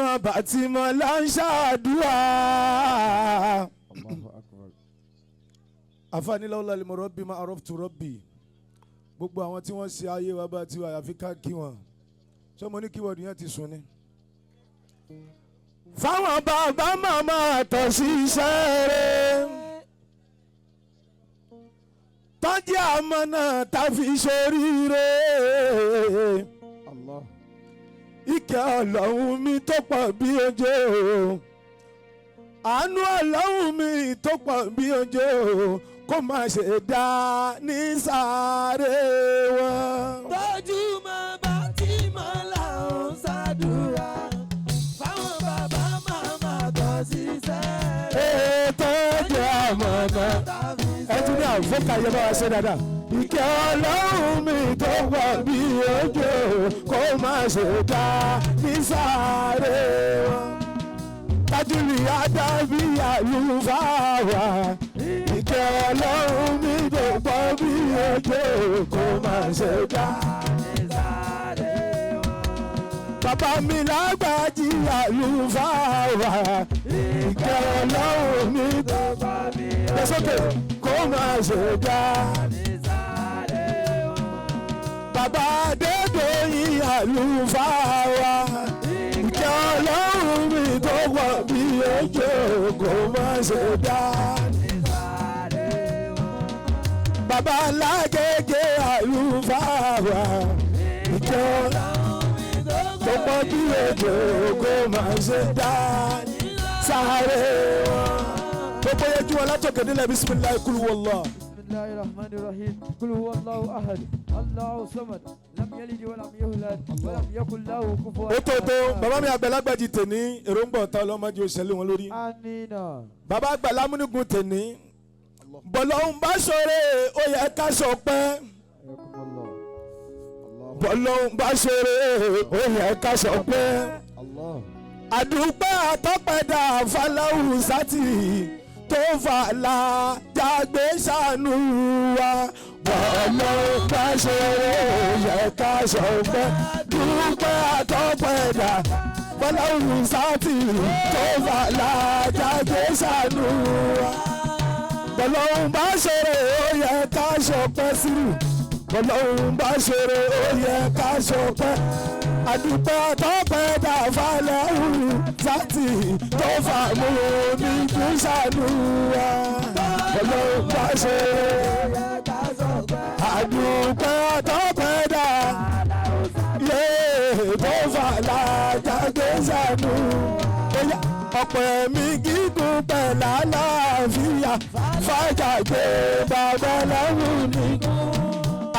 Tójúmọ́ bàtí mọ́ là ń ṣàdúrà. Allahu akbar. Àfààní lawla al-murabbi ma araftu rabbi. Gbogbo àwọn tí wọ́n ṣe ayé wa bá tiwa, àfi ká kí wọn. Ṣé mo ní kí wọ́n yẹn ti sùn ni? Fáwọn bàbá màmá tọ̀ sí iṣẹ́ rẹ̀, tọ́jú àmọ́ náà tá fi ṣoríire. Allah. Ìkẹ́ Ọlọ́run mi tó pọ̀ bí ojú, àánú Ọlọ́run mi tó pọ̀ bí ojú, kó má ṣe dá ní sáré wọn. Tójúmọ́ bá ti mọ́ là ń ṣàdúrà fáwọn bàbá màmá tó ṣiṣẹ́ rẹ̀. Ètò ìjọ àmọ́ náà Tàbí ẹ tún ní àfọ́kà yẹn bá wa ṣe dáadáa. Ìkẹ́ Ọlọ́run mi tó pọ̀ bí ojú, kó má ṣe dá ní sáré wọn. Tájúlì Adábí àlùfáà wa. Ìkẹ́ Ọlọ́run mi tó pọ̀ bí ojú, kó má ṣe dá. sáré wọn. Bàbá mi lágbàjì àlùfáà wa. Ìkẹ́ Ọlọ́run mi tó Tó pọ̀ bí lọ sókè, kó má ṣe dá. sáré wọn. Bàbá Adédọ̀yìn àlùfáà wa. Ìkẹ́ Ọlọ́run mi tó pọ̀ bí ojú, kó má ṣe dá. Sáré wọn. Bàbá Lágége àlùfáà wa. Ìkẹ́ Ọlọ́run Ọlọ́run mi tó tó pọ̀ bí ojú, kó má ṣe dá. Sáré wọn. Gbogbo yẹjú wọn látọ̀kẹ́ nílẹ̀, bisimilayi kúlú wọlọ́. بسم الله الرحمن الرحيم. قل هو الله أحد، الله الصمد، لم يلد ولم يولد ولم يكن له كفوا Ó tó tó. أحد. Bàbá mi àgbàlagbà tèní, èròǹgbà ọ̀tá ọlọ́mọdé òṣèlú wọn lórí. آمين. Bàbá àgbà lámúnigun tèní, bọ̀lọ́hún bá ṣoore, ó yẹ ká ṣọpẹ́. حياكم الله. Bọ̀lọ́hún bá ṣoore, ó yẹ ká ṣọpẹ́. الله. Àdúpẹ́ àtọ́pẹ́dà fáláhù sátì tó fà la jágbe ṣàánú wa. Bọ̀lọ́hún bá ṣoore, ó yẹ ká ṣọpẹ́. Dúpẹ́ àtọ́pẹ́dà fáláhù sátì tó fà la jágbe ṣàánú wa. Bọ́lọ́hún bá ṣeré, ó yẹ ká ṣọpẹ́ sírù. Bọ́lọ́hún bá ṣeré, ó yẹ ká ṣọpẹ́. Àdúpẹ́ tọ́pẹ́ dàfàlẹ́hù sátì tó fà mú ní kúṣàánú wa. Bọ́lọ́hún bá ṣeré, àdúpẹ́ tọ́pẹ́ dà yé tó fà lájàgbé ṣàánú. Ọ̀pọ̀ ẹ̀mí gígùn pẹ̀lú àlàáfíà fàjàgbé bàbá lẹ́wùn ní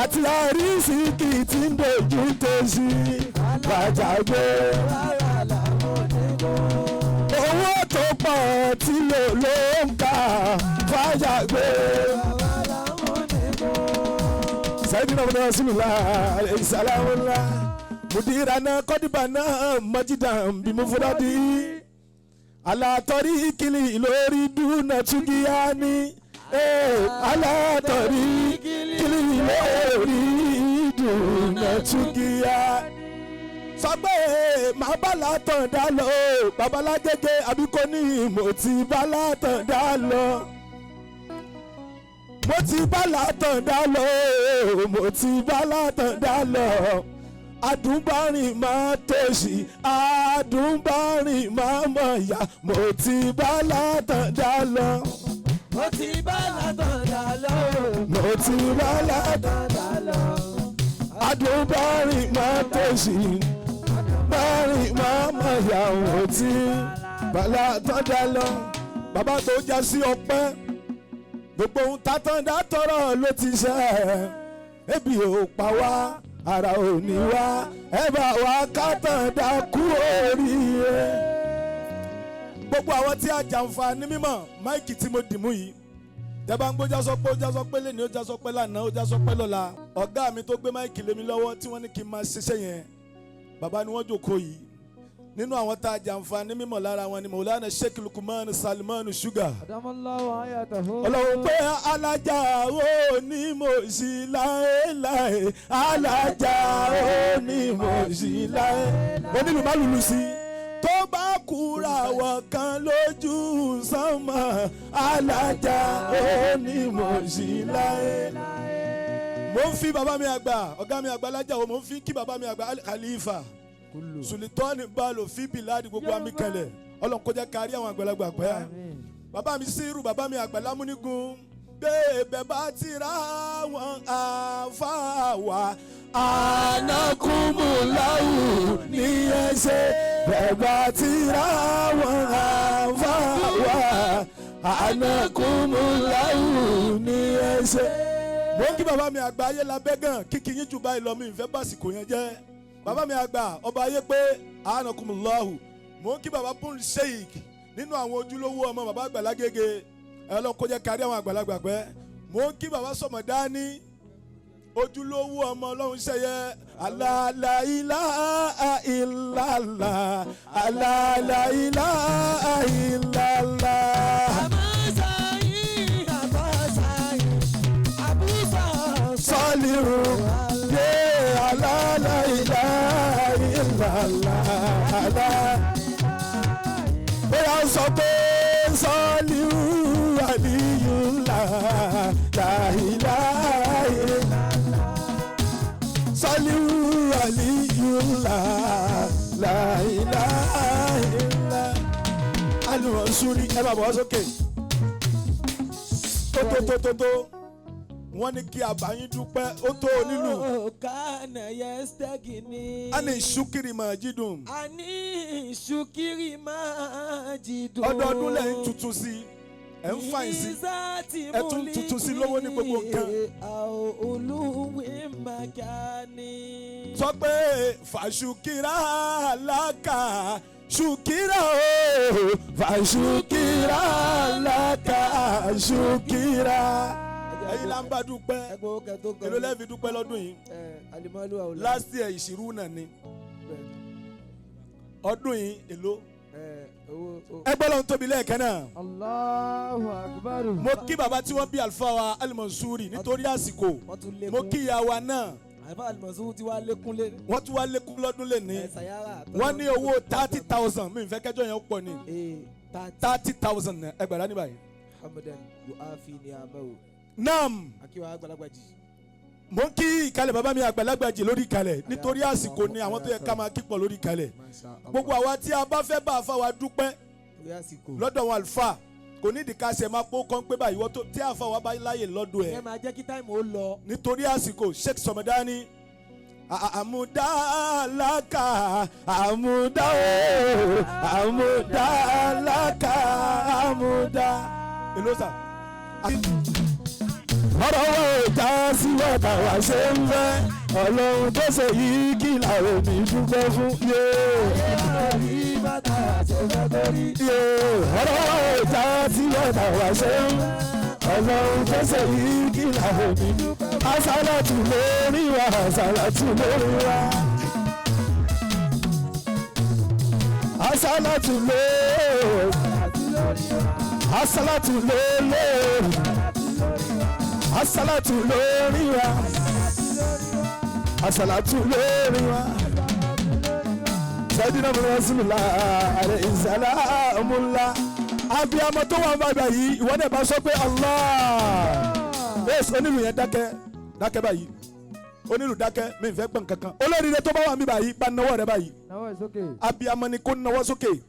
àti àrísìkì tí ń dojú tẹ̀sí fàjàgbé. Owó tó pọ̀ tí lò ló ń kà fàjàgbé. Sayyidina Rasulullah alayhi salamullah mudirana kọ́dìbànà majidan bimufuradi alatọ̀rí kili lórí dúnà túgíyání, alatọ̀rí kili lórí dúnà túgíyání. Sọ pé màá bá látàn dá lọ o, babalágége àbíkó ní mo ti bá látàn dá lọ. Mo ti bá látàn dá lọ o, mo ti bá látàn dá lọ. Adùnbárìn máa tòṣì, adùnbárìn máa mọ̀ ya, mo ti bá látàn dá lọ. Mo ti bá látàn dá lọ. Mo ti bá látàn Dá lọ. Adùnbárìn máa tòṣì, bárìn máa mọ̀ ya, mo ti bá látàn dá lọ. Bàbá tó já sí ọpẹ́, gbogbo ohun tátàn dá tọrọ ló ti ṣe. Ebi ò pa wá, ara ò ní wá, ẹ bá wa kátàn dá kú oríire. Gbogbo àwọn tí a jàǹfààní mímọ̀ máìkì tí mo dì mú yìí, tẹ́bá ń gbójá sọ pé ó já sọ pé lẹ́ni, ó já sọ pé lánàá, ó já sọ pé lọ́la. Ọ̀gá mi tó gbé máìkì lé mi lọ́wọ́ tí wọ́n ní kí n máa ṣiṣẹ́ yẹn, bàbá ni wọ́n jókòó yìí. Nínú àwọn tá a jàǹfààní mímọ̀ lára wọn ni Maulana Sheikh Lukman Salman Sugar. أدام الله حياته. Ọlọ́run pé alájà ó ní mo sí láéláé, alájà ó ní mo sí láé. Onílù má lùlù sí. Tó bá kúra wọ̀ kan lójú sánmà alájà onímọ̀ọ́sí láyé. Mo ń fi bàbá mi àgbà, ọ̀gá mi àgbà lájà o, mo ń fi kí bàbá mi àgbà Khalifa Sulitọ́ni Balo fi bìláàdì gbogbo àmì kẹlẹ̀. Ọlọ́run kó jẹ́ kárí àwọn àgbàlagbà pẹ́. Bàbá mi Sírù, bàbá mi àgbà lámúnigun. Bẹ́ẹ̀ bá ti ra wọn àfa wa anakumulawu ní ẹsẹ̀. Bẹ́ẹ̀ bá ti ra wọn àfa wa anakumulawu ní ẹsẹ̀. Mo ń kí bàbá mi àgbà ayé labẹ́ gan kíkì yín jù báyìí lọ, mi ìfẹ́ básìkò yẹn jẹ́. Bàbá mi àgbà ọba ayé pé anakumulawu. Mo ń kí bàbá bùn sheik nínú àwọn ojúlówó ọmọ bàbá àgbà lágége. Ọlọ́run kó jẹ́ kárí àwọn àgbàlagbà pẹ́. Mo ń kí bàbá Sọmọdání ojúlówó ọmọ Ọlọ́run ṣẹyẹ. Alalaila ilala alalaila ilala. Sọ́ọ̀lìrù yé alalaila ilala alá. Bóyá sọ pé sọ́ọ̀lìrù àlìyù láìláì sọ́ọ̀lìrù àlìyù láìláì. Alùpùpù ẹ bá bọ̀ ọ́ sókè. Tó tó tó tó tó wọ́n ní kí àbáyín dúpẹ́ ó tó onílù. Kánà yẹ́sítẹ́gì ni. A ní ṣúkìrì máa jídùn. A ní ṣúkìrì máa jídùn. Ọdọọdún lẹ́yìn tuntun sí i, ẹ̀ ń fàyìn sí i, ẹ̀ tún tuntun sí lówó ní gbogbo nǹkan. Olúwe màkà ni. Sọ pé fàṣùkìrà làkà ṣùkìrà o fàṣùkìrà làkà ṣùkìrà. Ẹ̀yin là ń bá dúpẹ́. Èló lẹ́ẹ̀fi dúpẹ́ lọ́dún yìí? Last year ìṣirú náà ni. Ọdún yìí èló? Ẹgbẹ́ lọ́n tóbi lẹ́ẹ̀kan náà. Allahu Akbar. Mo kí bàbá tí wọ́n bí àlùfáà wa Al-Mansuri nítorí àsìkò. Mo kí ìyá wa náà. Àlùfáà Al-Mansuri ti wá lékún lé. Wọ́n tún wá lékún lọ́dún lé ní. Wọ́n ní owó 30,000 mi ìfẹ́ kẹjọ yẹn pọ̀ ni. 30,000 ẹgbẹ̀rún ní báyìí. Hamadan yuafi ni amawo. Naam. Akiwa àgbàlagbà jì. Mo kí ìkàlẹ̀ bàbá mi àgbàlagbà jì lórí ìkàlẹ̀ nítorí àsìkò ni àwọn tó yẹ ká máa kípọ̀ lórí ìkàlẹ̀. Gbogbo àwa tí a bá fẹ́ bá àfa wa dúpẹ́ lọ́dọ̀ àwọn àlùfáà kò ní ìdí ká ṣe máa pọ́ kán pé báyìí wọ́n tí àfa wa bá láyè lọ́dọ̀ ẹ̀. Ẹ máa jẹ́ kí táìmù ó lọ. Nítorí àsìkò Sheikh Sọmọdání àmúdálàkà àmúdá o àmúdálàkà àmúdá. Èló sà. Ọ̀rọ̀ wo ìjà sí bàtà wá ṣe ń fẹ́ Ọlọ́run tó ṣe yìí kí làwọn òbí dúpẹ́ fún yé. Ọ̀rọ̀ wo ìjà sí bàtà wá ṣe ń fẹ́ Ọlọ́run tó ṣe yìí kí làwọn òbí dúpẹ́ fún. Àsálàtù lórí wa, àsálàtù lórí wa. Àsálàtù lórí, àsálàtù lórí, àsálàtù lórí wa, àsálàtù lórí wa. Sayyidina Rasulullah alayhi salamullah. Abiyamọ tó wà bàbá yìí, ìwọ náà bá sọ pé Allah. Yes, onílù yẹn dákẹ́, dákẹ́ báyìí. Onílù dákẹ́, mi ń fẹ́ gbọ̀n kankan. Olóríire tó bá wà mí báyìí, bá nawọ́ rẹ báyìí. Abiyamọ ni kó nawọ́ sókè.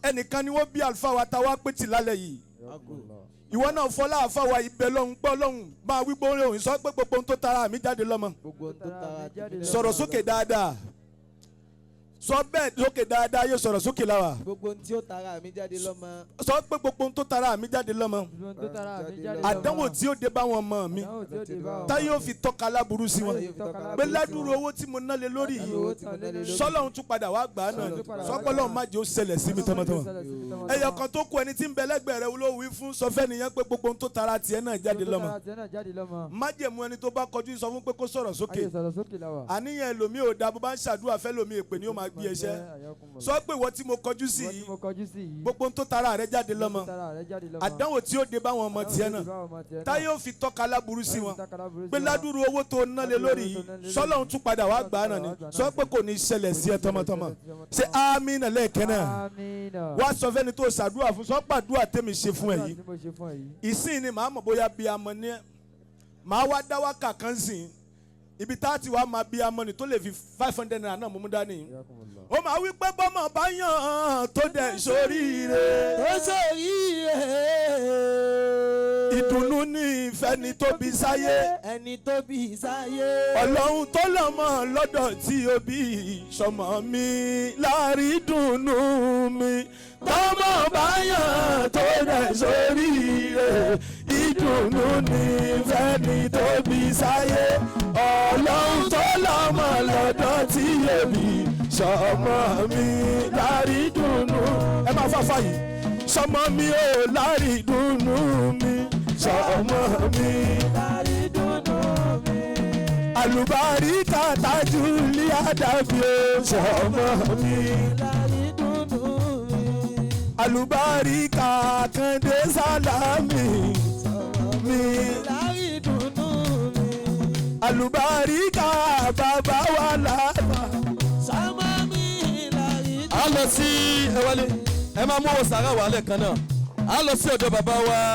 Ẹnìkan ni wọ́n bí àlùfáà wa ta wá pé tì lálẹ́ yìí. Ìwọ náà fọlá àfàwà ibẹ̀ lọ́hùn gbọ́ lọ́hùn máa wí gbóhùn lóhùn sọ pé gbogbo ohun tó tara mi jáde lọ́mọ. Sọ̀rọ̀ sókè dáadáa. Sọ bẹ́ẹ̀ sókè dáadáa yóò sọ̀rọ̀ sókè láwa. Gbogbo ohun tí ó tara mi jáde lọ́mọ. Sọ pé gbogbo ohun tó tara mi jáde lọ́mọ. Àdánwò tí ó dé bá wọn mọ̀ mi. Táyé ò fi tọ́ka láburú sí wọn. Pé ládùúrú owó tí mo ná lé lórí yìí. Sọ́lọ́hun tún padà wá gbà á náà. Sọ́pọ́lọ́hun má jẹ́ ó ṣẹlẹ̀ sí mi tọmọtọmọ. Ẹyọ kan tó kù ẹni tí ń bẹ lẹ́gbẹ̀ẹ́ rẹ ló wí fún sọfẹ́ nìyẹn pé gbogbo ohun tó tara tiẹ̀ náà jáde lọ́mọ. Májẹ̀mú ẹni tó bá kọjú sọ fún pé kó sọ̀rọ̀ sókè. Àníyàn ẹlòmíì ò da bó bá ń ṣàdúrà fẹ́ lòmíì èpè ni ó máa bí ẹṣẹ́. Sọ pé ìwọ tí mo kọjú sí Ìwọ tí yìí, mo kọjú sí yìí, gbogbo ohun tó tara rẹ jáde lọ́mọ, tara rẹ jáde lọ́mọ, àdánwò tí ó dé báwọn ọmọ tiẹ̀ náà, táyé ò fi tọ́ka láburú sí wọn pé ládùúrú owó tó ná lé lórí yìí, sọlọ́run tún padà wá gbà á náà ni. Sọ pé kò ní í ṣẹlẹ̀ sí ẹ tọmọtọmọ. Ṣe amínà lẹ́ẹ̀kẹ́ náà. Amina. Wá sọ fẹ́ni tó ṣàdúrà fún, sọ pàdúrà tèmi ṣe fún ẹ Àdúrà yìí. tí mo ṣe fún ẹ yìí. Ìsìn ni màá mọ̀ bóyá bí amọ̀ ní ẹ. Màá wá dá wákà kan sìn ibi tá a ti wá máa bí amọ̀ ni tó lè fi ₦500 náà mú mú dání. Ó máa wí pé bọ́mọ̀ bá yàn tó dẹ̀ sóríire, Ó sóríire. Ìdùnnú ní ìfẹ́ ni tó bí sáyé. Ẹni tó bí sáyé. Ọlọ́run tó lọ́mọ lọ́dọ̀ tí ó bí sọmọ mi láàrin dùnnú mi. Tọmọ bá yàn tó dẹ̀ sóríire, ìdùnnú ní ìfẹ́ ni tó bí sáyé. Ọlọ́run tó lọ́mọ lọ́dọ̀ tí ó bí sọmọ mi láàrin dùnnú. Ẹ máa fáfá yìí. Sọmọ mi ò láàrin dùnnú mi, sọmọ mi Lárí dùnnú mi. Àlùbáríkà tájú ní àdàbí o, sọmọ mi. Lárí dùnnú mi. Àlùbáríkà kàndé sálámì mi. Lárí dùnnú mi. Àlùbáríkà bàbá wa làbà. Sọmọ mi lárí A lọ sí ẹ wálé, ẹ máa mú owó sàrà wálẹ̀ kan náà. A lọ sí ọ̀dọ̀ bàbá wa.